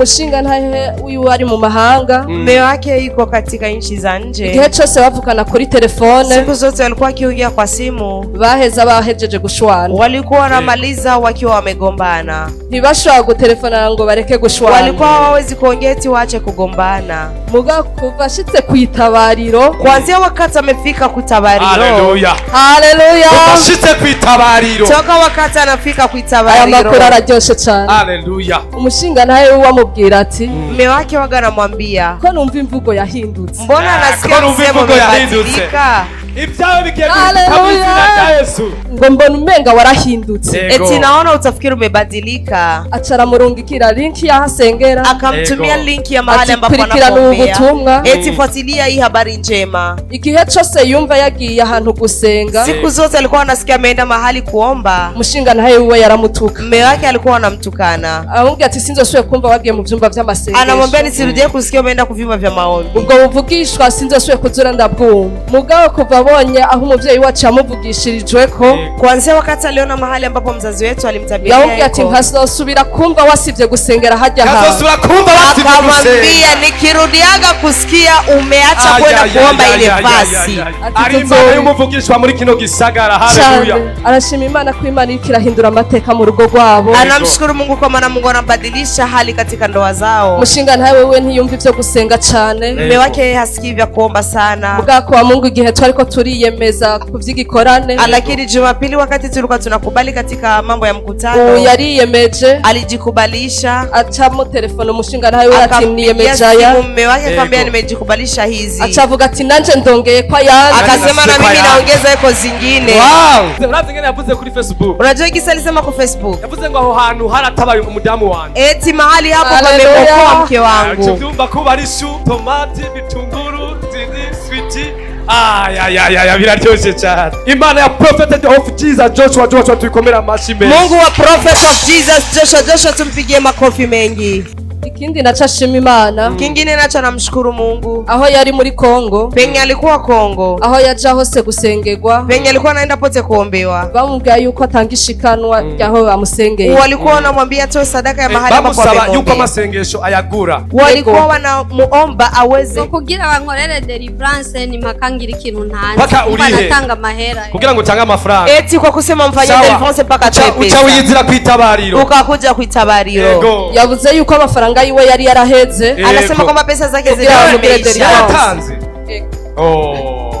Umushinga ntahe wiwe ari mu mahanga. Mume wake yuko katika nchi za nje. Igihe cyose bavugana kuri telefone, Siku zote walikuwa wakiongea kwa simu, baheza bahejeje gushwana. Walikuwa wanamaliza wakiwa wamegombana. Ntibashobora gutelefonana ngo bareke gushwana. Walikuwa hawawezi kuongea eti waache kugombana. Muga kuva ashitse ku itabariro, Kuanzia wakati amefika kutabariro, Haleluya. Haleluya. Ashitse ku itabariro. Toka wakati anafika Aya kuitabariro, makuru araryoshe cyane. Haleluya. Umushinga ntahe wiwe amubwira ati, mume wake waga anamwambia, ko numva imvugo yahindutse, mbona Ah, nasikia ko numva msemo imvugo yahindutse. umebadilika? Ibyawe bigiye guhinduka mu Haleluya. izina rya Yesu. Ngo mbona umenga warahindutse. Yego. Eti naona utafikiri umebadilika. Aca aramurungikira linki y'aho asengera. Akamtumia Ego. linki ya mahali Ati ambapo kurikirana ubu anakuombea, butumwa. eti fuatilia hii habari njema. Igihe cyose yumva yagiye ahantu gusenga, Siku zote alikuwa anasikia ameenda mahali kuomba, umushinga ntahe wiwe yaramutuka. mume wake alikuwa anamtukana, Aramubwira ati sinzosubire kumva wagiye mu vyumba vy'amasengesho. Anamwambia nisirudie kusikia umeenda kuvyumba vya maombi. Ubwo buvugishwa sinzosubire kuzura ndabwumva. Mugabo kuva abonye aho umuvyeyi wacu yamuvugishirijweko, Kuanzia wakati aliona mahali ambapo mzazi wetu alimtabiria yamubwiye ati eko, nkazosubira kumva wasivye gusengera hajya hantu. Kazosubira kumva basivye akamwambia gusenga. Nikirudiaga kusikia umeacha Ay, kwenda ay, kuomba ay, ile ay, ay, fasi. ay, ay. Ati Ari Imana y'umuvugishwa muri kino gisagara. Haleluya. Cyane. Arashima Imana ko Imana iriko irahindura amateka mu rugo rwabo. Anamshukuru Mungu kwa maana Mungu anabadilisha hali katika ndoa zao. Umushinga ntawe wewe ntiyumva ivyo gusenga cane. Mume wake yeye hasikii vya kuomba sana, Bwako wa Mungu igihe twariko turiyemeza ku vy'igikorane, lakini Jumapili wakati tulikuwa tunakubali katika mambo ya ubu mkutano, yariyemeje, alijikubalisha, acamo telefone umushinga ntawe we ati akampigia niyemeje aya. simu mume wake akamwambia Ego. nimejikubalisha hizi, Aca avuga ati nanje ndongeye ko ayandi. Akasema na Sifa mimi ya- naongeza eko zingine. Wow, urazi ingene yavuze kuri Facebook? Unajua gisa alisema kwa Facebook, Yavuze ngo aho hantu haratabaye umudamu wanje. eti mahali hapo Haleluya. pameokoa mke wangu. Ubyumva kuba ari shu, tomati, bitunguru, zizi switi. Ayayaya, biraryoshye cyane. Imana ya Prophet of Jesus Joshua Joshua tuyikomera amashyi menshi. Mungu wa Prophet of Jesus Joshua Joshua tumpigie makofi mengi. Ikindi naco ashima Imana, Kingine nacho anamshukuru Mungu, aho yari muri Kongo, penye alikuwa Kongo, aho yaja hose gusengerwa, penye alikuwa anaenda pote kuombewa, bamubwira yuko atanga ishikanwa ryaho bamusengeye. Walikuwa wanamwambia atoe sadaka ya mahali ambapo Bamusaba yuko amemwombea. amasengesho ayagura. Walikuwa wanamuomba aweze Ngo kugira bankorere deliverance ni mpaka ngira ikintu ntanze. Mpaka Umva urihe? natanga amahera. Kugira ngo utange amafaranga. Eti kwa kusema mfanye Sawa. deliverance mpaka atoe Uca pesa, wiyizira ku itabariro. Ukakuja kuitabariro. Yego. Yavuze yuko amafaranga yiwe yari yaraheze. Yego. Anasema kwamba pesa zake Kugira zilikuwa bamugire zimeisha. deliverance. Yaratanze. Yego. Oh.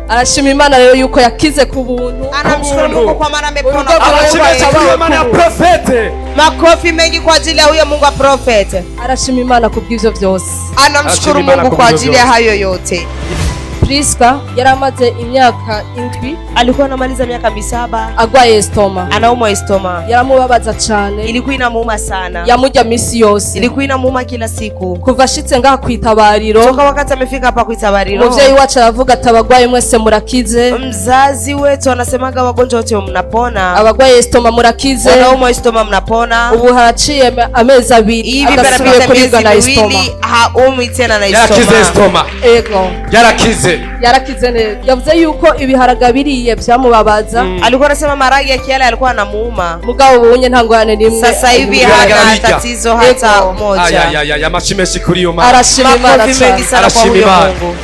Arashima Imana rero yuko yakize ku buntu. Anamshukuru Mungu. Mungu kwa maana amepona. Urugo rwawe Amashyi menshi kuri iyo Mana ya profete. Makofi mengi kwa ajili ya huyo Mungu wa prophet. Arashima Imana ku bw'ivyo vyose. Anamshukuru Anashima Imana Mungu kwa kwa hivyo ajili ya vyote. hayo yote. Priska yari amaze imyaka 7 Alikuwa anamaliza miaka 7 agwaye estoma. Anaumwa estoma, Yaramubabaza cane. Ilikuwa inamuuma sana, Yamurya misi yose. Ilikuwa inamuuma kila siku. Kuva ashitse ngaha kwitabariro, Toka wakati amefika hapa kuitabariro, umuvyeyi wacu aravuga ati abagwaye mwese murakize. Mzazi wetu anasemaga wagonjwa wote mnapona, Abagwaye estoma murakize. Wanaumwa estoma mnapona. Ubu haraciye amezi 2 Hivi adasubiye panapita kuribwa miezi na estoma. 2 haumwi tena na Yarakize estoma. estoma. Ego. Yarakize. Yarakize neza. Yavuze yuko ibiharage biriye byamubabaza. Alikuwa anasema maragi ya kiala alikuwa anamuuma, Mugabo ubunye nta ngorane n'imwe. Sasa hivi Ibiharage hana arabirya. tatizo hata Ego. moja. Ayayaya, amashyi menshi kuri iyo Mana. Arashima Imana Makofi mengi cyane. sana kwa Arashima huyo Imana. Mungu.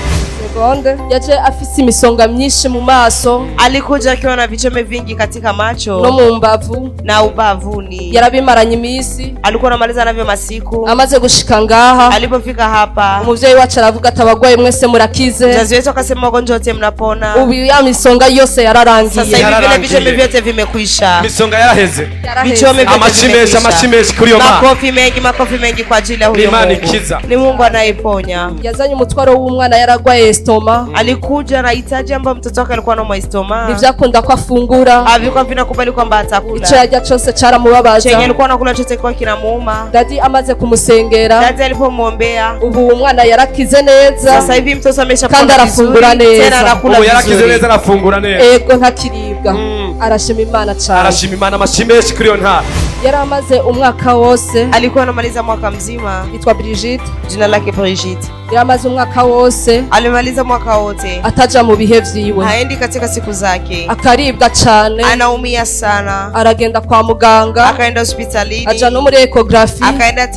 Segonde yaje afise imisonga myinshi mu maso Alikuja akiwa na vichome vingi katika no macho mu mbavu. Na ubavuni. Yarabimaranye iminsi. Alikuwa anamaliza navyo masiku. Amaze gushika ngaha, Alipofika hapa, umuvyeyi wacu aravuga ati abagwaye mwese murakize. Mzazi wetu akasema wagonjwa wote mnapona. Ubu ya misonga yose Sasa yararangiye. hivi vile Yararangiye. vichome vyote vimekwisha. Imisonga yaraheze. Yaraheze. Vichome vyote Amashyi menshi, vimekwisha. amashyi menshi kuri iyo Mana. Makofi mengi, makofi mengi kwa ajili ya huyo Ni Imana Mungu. ikiza. Ni Mungu anayeponya. Yazanye umutwaro w'umwana yaragwaye estoma. Alikuja na hitaji ambayo mtoto wake alikuwa anaumwa estoma. Ntivyakunda ko afungura. Havikuwa vinakubali kwamba atakula. Ico yarya cose caramubabaza. Chenye alikuwa anakula chote kilikuwa kinamuuma. Dadi amaze kumusengera, Dadi alipomwombea, ubu umwana yarakize neza. Sasa hivi mtoto ameshapona Kandi arafungura vizuri, neza. tena anakula Ubu yarakize vizuri. neza, arafungura neza. Ego, ntakiribwa. Arashima Imana cane. Arashima Imana, amashyi menshi kuri iyo ntara. Yari amaze umwaka wose. Alikuwa anamaliza mwaka mzima. Yitwa Brigitte. Jina lake Brigitte. Yaramaze umwaka wose. Alimaliza mwaka wote Ataja mu bihe vyiwe. Haendi katika siku zake. Akaribwa cane. Anaumia sana. Aragenda kwa muganga. Akaenda hospitalini. Aja no muri échographie. Akaenda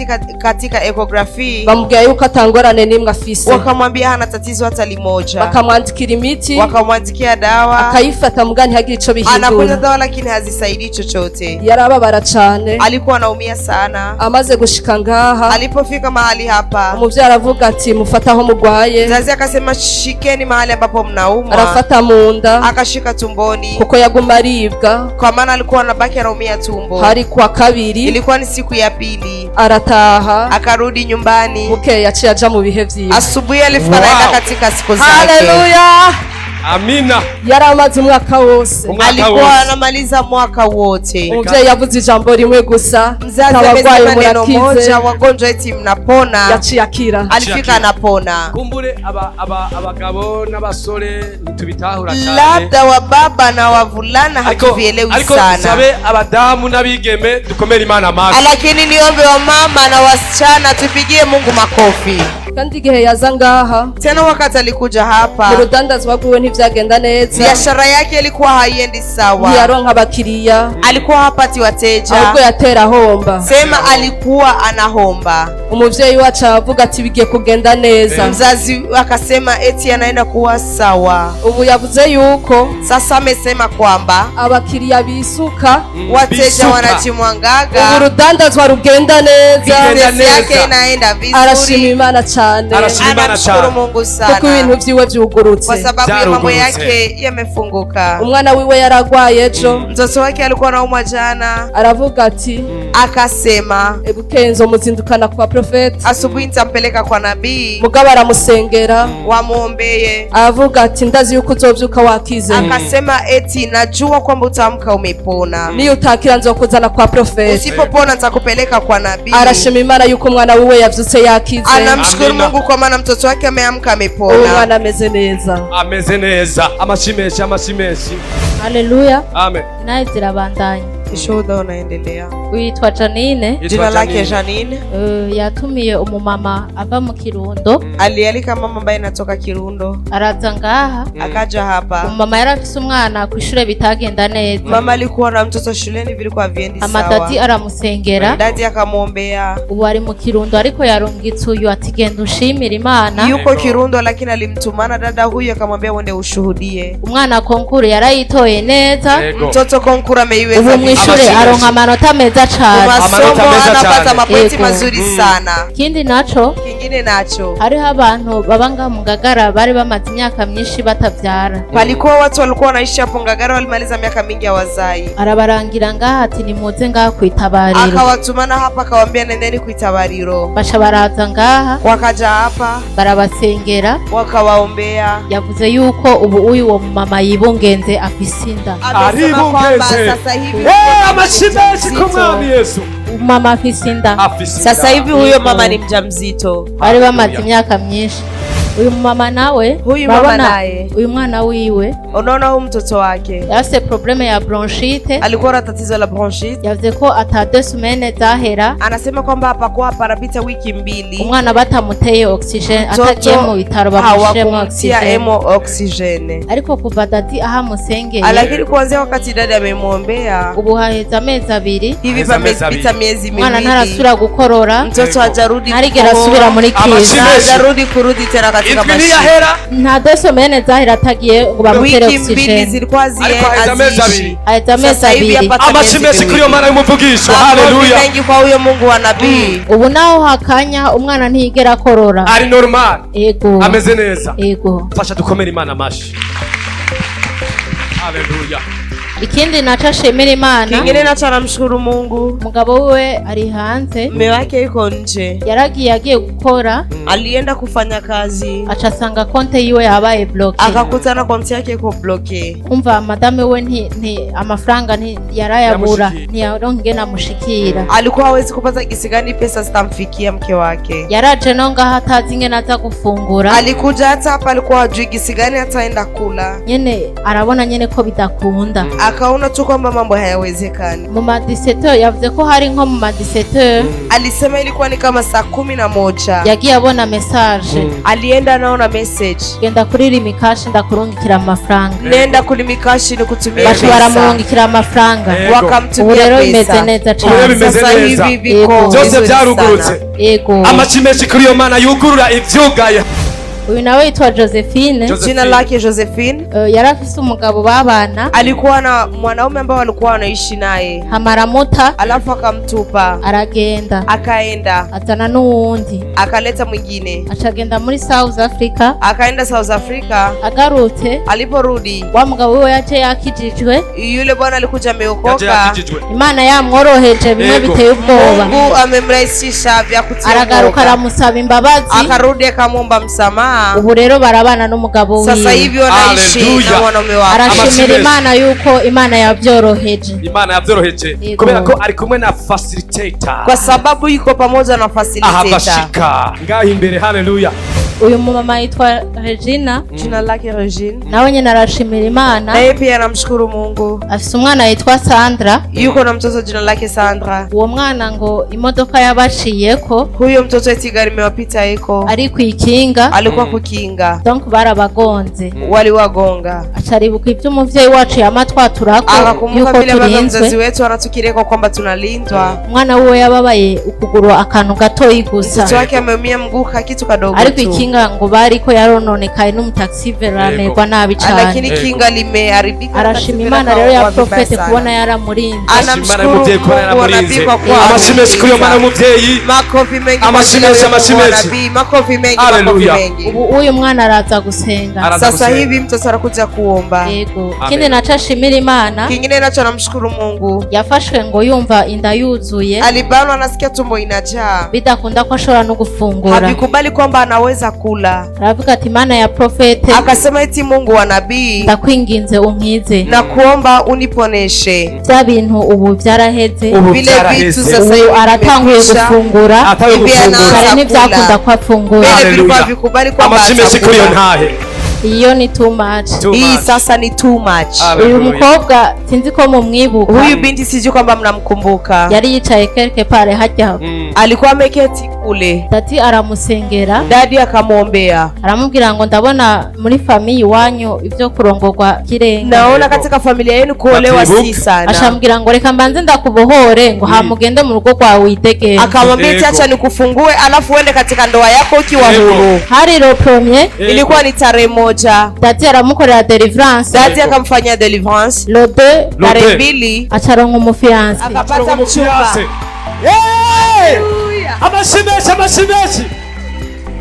katika échographie. Bamubwira yuko atangorane n'imwe afise. Wakamwambia hana tatizo hata limoja. Bakamwandikira imiti. Wakamwandikia dawa. Akayifata muga ntihagire ico Anakunywa bihindura. dawa lakini hazisaidii chochote. Yarababara cane. Alikuwa anaumia sana. Amaze gushika ngaha, Alipofika mahali hapa, umuvyeyi aravuga ati mufate aho mugwaye. Mzazi akasema shikeni mahali ambapo mnaumwa. Arafata mu nda. Akashika tumboni. Kuko yaguma aribwa. Kwa maana alikuwa anabaki anaumia tumbo. Hari kwa kabiri. Ilikuwa ni siku ya pili. Arataha. Akarudi nyumbani. Bukeye yaciye aja mu bihe vyiwe. Asubuhi alifika Wow. anaenda katika siku zake. Haleluya. Amina. Yaramaze umwaka wose. Umwaka Alikuwa wose. anamaliza mwaka wote. Umuvyeyi yavuze ijambo rimwe gusa. Mzazi abarwayi amesema neno murakize. moja, wagonjwa eti mnapona. Yaciye akira. Alifika anapona. Kumbure aba abagabo n'abasore ntitubitahura cyane. Labda wababa na wavulana Ariko hatuvielewi ariko sana, sabe abadamu n'abigeme dukomere Imana amashi. Lakini niombe wamama na wasichana tupigie Mungu makofi. Kandi igihe yaza ngaha, Tena wakati alikuja hapa, mu rudandazwa rwiwe ntivyagenda neza. Biashara yake ilikuwa haiendi sawa. Ntiyaronka abakiriya. Alikuwa hapati wateja. Ahubwo yatera ahomba. Sema alikuwa anahomba. Umuvyeyi wacu aravuga ati bigiye kugenda neza. Mzazi akasema eti anaenda kuwa sawa. Ubu yavuze yuko Sasa amesema kwamba abakiriya bisuka. Wateja Bisuka. wanajimwangaga. Ubu urudandazwa rugenda neza. Bigenda Business yake neza. inaenda Arashima vizuri. Imana cane. Arashima Imana Anamshukuru cyane. Mungu Kuko sana ibintu vyiwe vyugurutse. Kwa sababu ya mambo Byarugurutse. yake yamefunguka. Umwana wiwe yaragwaye ejo. Mtoto wake alikuwa anaumwa jana. Aravuga ati Akasema bukeye nzomuzindukana kwa profeti. Asubuhi nitampeleka kwa nabii. Mugabo aramusengera. Wamwombeye. Aravuga ati ndazi yuko uzovyuka wakize. Akasema eti najua kwamba utaamka umepona. Niyo utakira nzokuzana kwa profeti. Usipopona nitakupeleka kwa nabii. Arashima Imana yuko umwana wiwe yavyutse yakize. Anamshukuru Amina. Mungu kwa maana mtoto wake ameamka Ubu amepona. umwana ameze neza. Ameze neza. Amashi menshi, amashi menshi. Haleluya. Amen. Naye zirabandanya. Ushuhuda unaendelea. Witwa Janine. Yitwa Jina lake Janine. Janine. Yatumiye umumama ava mu Kirundo. Alialika mama ambaye anatoka Kirundo. Araza ngaha. Akaja hapa. Umumama yari afise umwana ku ishure bitagenda neza. Mama alikuwa na mtoto shuleni, vilikuwa haviendi Amadadi sawa. aramusengera. Dadi akamwombea. Ubu ari mu Kirundo ariko yarungitse uyu ati genda ushimire Imana. Yuko Kirundo lakini alimtumana dada huyu akamwambia uende ushuhudie. Umwana concours yarayitoye neza. Yego. Mtoto concours ameiweza Ubu mw'ishure Amashuri. aronka amanota meza cane. masomo Amanota meza anapata cyane. mapointi Yego. mazuri sana. Ikindi naco, Kingine nacho, hariho abantu baba ngaha mu Ngagara bari bamaze imyaka myinshi batavyara. Palikuwa watu walikuwa wanaishi hapo Ngagara walimaliza miaka mingi hawazai. Arabarangira ngaha ati nimuze ngaha kwitabariro. Akawatumana hapa akawaambia nendeni kuitabariro. Baca baraza ngaha. Wakaja hapa. Barabasengera. Wakawaombea. Yavuze yuko ubu uyu uwo mumama yibungenze afise inda. Amesema kwamba Aribungeze. sasa hivi Eh, amashi menshi ku mwami Yesu. Umumama afise inda. Afise inda. Sasa hivi huyo mama ni mjamzito. Bari bamaze imyaka myinshi. Uyu mumama nawe, Huyu mama urabona naye. uyu mwana wiwe Unaona huyu mtoto wake yarafise problème ya bronchite. Alikuwa na tatizo la bronchite. Yavuze ko ata deux semaines zahera Anasema kwamba hapakuwa panapita wiki 2 umwana batamuteye oxygène, atagiye mu bitaro bamushiremo hawakumtia oxygène. emo oxygène. Ariko kuva dadi aho amusengeye, Lakini kuanzia wakati dada amemwombea, ubu haheze amezi 2, hivi Haheze amezi pamepita 2. miezi umwana 2, ntarasubira gukorora. Mtoto hajarudi Ntarigera kukohoa, asubira muri Amashyi crise. menshi. hajarudi kurudi tena katika Indwi mashine. ntiyahera. Nta deux semaines zahera atagiye ngo bamutere Wiki 2 oxygène. zilikuwa Ariko haheze amezi haziishi. 2. Haheze amezi Sasa hivi 2. hapata Amashi miezi menshi kuri iyo 2. Mana y'umuvugisho. Makofi Haleluya. mengi kwa huyo Mungu wa nabii. Ubu naho hakanya umwana ntiyigera akorora. Ari normal. Ego. Ameze neza. Ego. Fasha dukomere Imana amashi. Haleluya. Ikindi naco ashimira Imana, Kingine nacho anamshukuru Mungu, umugabo we ari hanze. mume wake yuko nje. Yaragiye agiye gukora, Alienda kufanya kazi, aca asanga konte yiwe yabaye bloqué. Akakutana konti yake iko bloqué. Umva madame we nti, nti amafaranga nti yarayabura. Yamushikira. Ntiyaronka ingene amushikira. Alikuwa hawezi kupata gisi gani pesa zitamfikia mke wake. Yaraje no ngaho atazi ingene aza gufungura. Alikuja hata hapa alikuwa hajui gisi gani ataenda kula. Nyene arabona nyene ko bidakunda. Akaona tu kwamba mambo hayawezekani. Mu ma 17, yavuze ko hari nko mu ma 17. Alisema ilikuwa ni kama saa 11. Yagiye abona message. Alienda naona message. Genda kuri Lumicash, ndakurungikira amafaranga. Nenda ku Lumicash nikutumie Baca pesa. baramurungikira amafaranga. Yego. Ubu Wakamtumia rero bimeze pesa. neza Ubu rero cane. bimeze Sasa neza. hivi viko Yego. Byose vizuri byarugurutse. sana. Yego. Amashi menshi kuri iyo Mana yugurura ivyugaye. Uyu nawe yitwa Josephine. Josephine. Jina lake Josephine. Yari afise umugabo babana. Alikuwa na mwanaume ambao walikuwa wanaishi naye, Hama aramuta. Alafu akamtupa. Aragenda. Akaenda. Azana n'uwundi. Akaleta mwingine. Acagenda muri South Africa. Akaenda South Africa. Agarutse, Aliporudi, wa mugabo wiwe yaje yakijijwe. Yule bwana alikuja Yaje ameokoka. yakijijwe. Imana yamworoheje bimwe Yego. biteye ubwoba. Mungu amemrahisisha vya kutia Aragaruka, uoga. aramusaba imbabazi. Akarudi akamwomba msamaha. Ubu rero barabana n'umugabo Sasa wiwe. hivi wanaishi Hallelujah. na mwanaume wake. Arashimira Amashimwe. Imana yuko Imana yabyoroheje. Imana yavyoroheje. Yego. Kubera ko ari kumwe na facilitator. Kwa sababu yuko pamoja na facilitator. Ahabashika ngaho imbere, haleluya. Uyu mumama yitwa Regina. Jina lake Regine. Nawe nyine arashimira Imana. Naye pia anamshukuru Mungu. Afise umwana yitwa Sandra. Yuko na mtoto jina lake Sandra. Uwo mwana ngo imodoka yabaciyeko. Huyo mtoto eti gari imewapita iko. Ari kwikinga. Alikuwa kukinga. Donc barabagonze. Waliwagonga. Acaribuka ibyo umuvyeyi wacu yama twaturako Akakumbuka yuko vile ambavyo mzazi turinzwe. wetu anatukireko kwamba tunalindwa. Umwana wiwe yababaye ukuguru akantu gatoyi gusa. Mtoto wake ameumia mguu ka kitu kadogo Ariko tu. ikinga ngo bariko yarononekaye n'umutaxi amerwa nabi cane. Lakini Yego. kinga limeharibika. Arashima Imana rero ya profete kubona yaramurinze. Imana y'umuvyeyi kubona Anamshukuru Mungu wa nabii yaramurinze. kwa kuwa Amashi menshi kuri iyo Mana y'umuvyeyi. Makofi mengi kwa Amashi ajili ya menshi, huyo amashi Mungu wa menshi. nabii. Makofi mengi, makofi Hallelujah. mengi. Ubu uyu mwana araza gusenga. Araza Sasa gusenga. hivi mtoto anakuja kuomba. Yego. Amen. Ikindi naco ashimira Imana, Kingine nacho anamshukuru Mungu, yafashwe ngo yumva inda yuzuye, alibanwa anasikia tumbo inajaa, bidakunda ko ashobora no gufungura. havikubali kwamba anaweza kula. Aravuga ati: "Imana ya profete, Akasema eti Mungu wa nabii, ndakwinginze unkize." na kuomba uniponeshe. Bya bintu ubu byaraheze. Ubu Vile vitu vyaraheze. sasa Ubu hivi aratanguye vimekwisha. gufungura. Atawe Hivi gufungura. anaanza Kare ntibyakunda kula. ko afungura. Mbele vilikuwa Hallelujah. vikubali kwamba Amashi menshi kuri iyo atakula. ntahe. Iyo ni too much. Too Hii much. sasa ni too much. Hallelujah. Uyu mukobwa sinzi ko mumwibuka. Huyu binti sijui kwamba mnamkumbuka. Yari yicaye quelque part hajya. Alikuwa ameketi kule, Daddy aramusengera. Daddy akamwombea. Aramubwira ngo: "Ndabona muri famille iwanyu ibyo kurongorwa kirenga." Naona katika familia yenu kuolewa si Batibuka. sana. Acambwira ngo: "Reka mbanze ndakubohore," ngo hamugende mu rugo rwawe witegere. Akamwambia eti Yego. acha nikufungue, alafu uende katika ndoa yako ukiwa Yego. huru. Hari le premier. Yego. Ilikuwa ni tarehe 1. Daddy aramukorera deliverance. Daddy akamfanyia deliverance. Le 2, Le Tarehe deux. 2 acaronka umufiancé. Akapata mchumba. Hey! Amashi menshi, amashi menshi.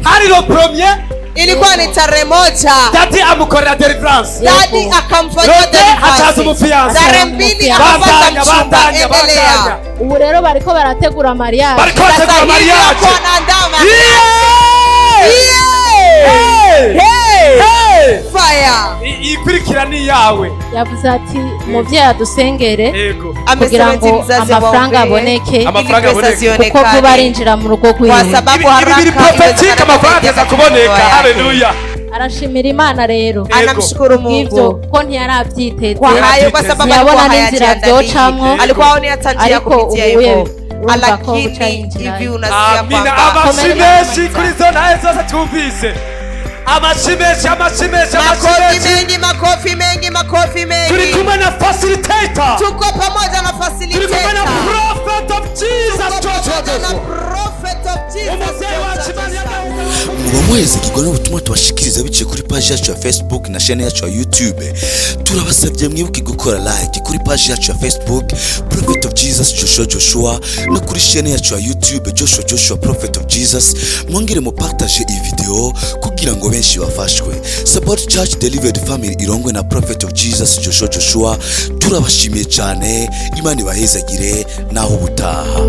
Hari le premier. Ilikuwa ni tarehe 1. Daddy amukorera deliverance. Daddy akamfanyia Le 2 hacaza deliverance. umufiancé. Tarehe 2 akapata Bandanya, mchumba. bandanya, Endelea. bandanya. Ubu rero bariko barategura mariage. Bariko Sasa bategura hivi mariage. wako wanaandaa Yeah! Yeah! Hey! Hey! Hey! Fire! Ikurikira ni yawe. Yavuze ati umuvyeyi adusengere Yego. kugira Amesema eti ngo mzazi amafaranga awaombee aboneke, Amafaranga ili pesa aboneke. kuko vuba zionekane, arinjira mu rugo kwa rwiwe. sababu Ibi biri haraka prophetic, iwezekana amafaranga kuingia aza katika kuboneka. ndoa yake. Haleluya. Arashimira Imana rero Yego. Anamshukuru bw'ivyo, Mungu kuko ntiyaravyiteze. kwa hayo, kwa sababu Ntiyabona alikuwa n'inzira hayajiandalii, vyocamwo. alikuwa haoni hata njia Ariko kupitia ubu hivyo, urumva ko buca lakini yinjirayo. hivi unasikia Amina. kwamba Amashi menshi kuri zo ntahe zose twumvise. Amashi menshi, amashi menshi, amashi Makofi menshi. mengi, makofi mengi, makofi Turi mengi. kumwe na facilitator. Tuko pamoja na Turi kumwe na facilitator. prophet of Jesus Tuko Joshua pamoja na Joshua. prophet of Jesus Umuvyeyi wacu Joshua Imana Joshua. yagahuza. Muba muhezekirwa n'ubutumwa tubashikiriza biciye kuri paji yacu ya Facebook na chaîne yacu ya YouTube. Turabasabye mwibuke gukora like kuri paji yacu ya Facebook Prophet of Jesus Joshua Joshua no kuri chaîne yacu ya YouTube Joshua Joshua Prophet of Jesus. Mwongere mupartage iyi video kugira ngo benshi bafashwe. Support Church Delivered Family irongwe na Prophet of Jesus Joshua Joshua. Turabashimiye cyane, Imana ibahezagire, naho ubutaha.